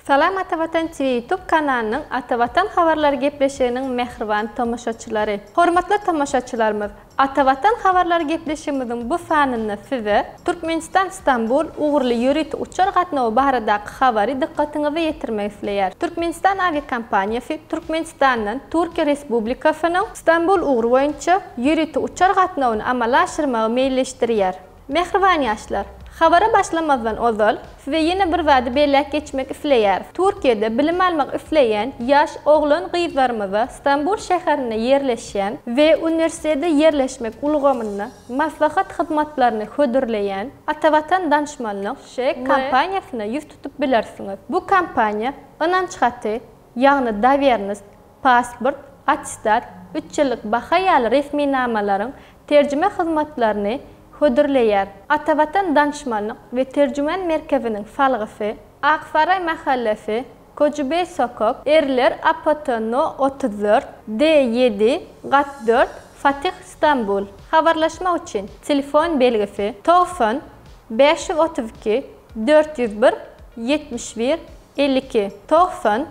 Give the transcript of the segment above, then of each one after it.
Salam Atavatan TV YouTube kanalynyň Atavatan habarlary gepleşiginiň mähriban tomaşaçylary. Hormatly tomaşaçylarymyz, Atavatan habarlary gepleşigimiziň bu sanynda size Türkmenistan Stambul ugurly ýörite uçar gatnawy baradaky habary dykgatyňyza ýetirmek isleýär. Türkmenistan awiakompaniýasy Türkmenistandan Türkiýe Respublikasynyň Stambul ugry boýunça ýörite uçar gatnawyny amala aşyrmagy meýilleşdirýär. Mähriban ýaşlar! Habara başlamazdan ozal, size ýene bir zady belläp geçmek isleýäris. Türkiýede bilim almak isleýän ýaş oglan-gyzlarymyza Stambul şäherinde ýerleşýän we uniwersitete ýerleşmek ulgamynda maslahat hyzmatlaryny hödürleýän Atavatan Danışmanlyk ŞE kompaniýasyna ýüz tutup bilersiňiz. Bu kompaniýa ynanç haty, ýagny dowernost, pasport, attestat, üç ýyllyk baha ýaly resminamalaryň terjime hyzmatlaryny hödürleýär. Atavatan danyşmanlyk we terjüman merkeziniň salgysy, Aksaray mahallesi, Kojubey sokak, Erler APT no 34, D ýedi, gat dört, Fatih, Stambul. Habarlaşmak üçin telefon belgisi, 90 532 401 71 52, 90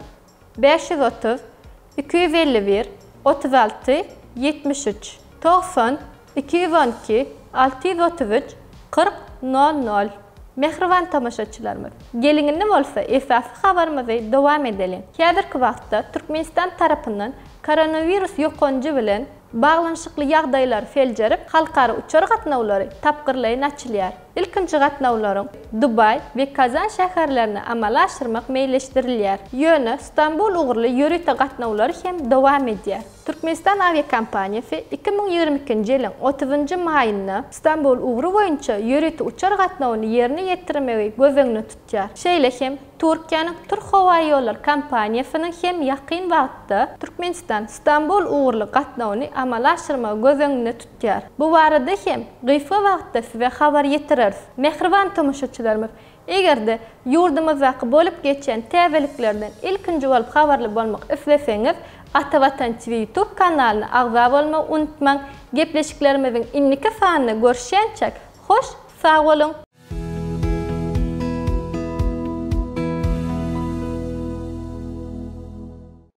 530, 251, 36, 73, 90, 212, 633, 40, 00. Mähriban tomaşaçylarymyz, geliň indi bolsa esasy habarymyzy dowam edeliň. Häzirki wagtda Türkmenistan tarapyndan koronawirus ýokanjy bilen baglanyşykly ýagdaýlary seljerip, halkara uçar gatnawlary tapgyrlaýyn açylýar. Ilkinji gatnawlaryň Dubaý we Kazan şäherlerine amala aşyrmak meýilleşdirilýär. Ýöne Stambul ugurly ýörite gatnawlary hem dowam edýär. Türkmenistan awiakompaniýasy 2022-nji ýylyň otuzynjy maýynda Stambul ugry boýunça ýörite uçar gatnawyny ýerine ýetirmegi göz öňünde tutýar. Şeýle hem Türkiýäniň Türkhowaýollary kompaniýasynyň hem ýakyn wagtda Türkmenistan, Stambul ugurly gatnawyny amala aşyrmagy göz öňünde tutýar. Bu barada hem gysga wagtda size habar ýetireris. Mähriban tomaşaçylarymyz, eger-de ýurdumyzdaky bolup geçýän täzeliklerden ilkinji bolup habarly bolmak isleseňiz, Atavatan TV YouTube kanalyna agza bolmagy unutmaň. Gepleşiklerimiziň indiki sanynda görüşýänçäk, hoş sag boluň!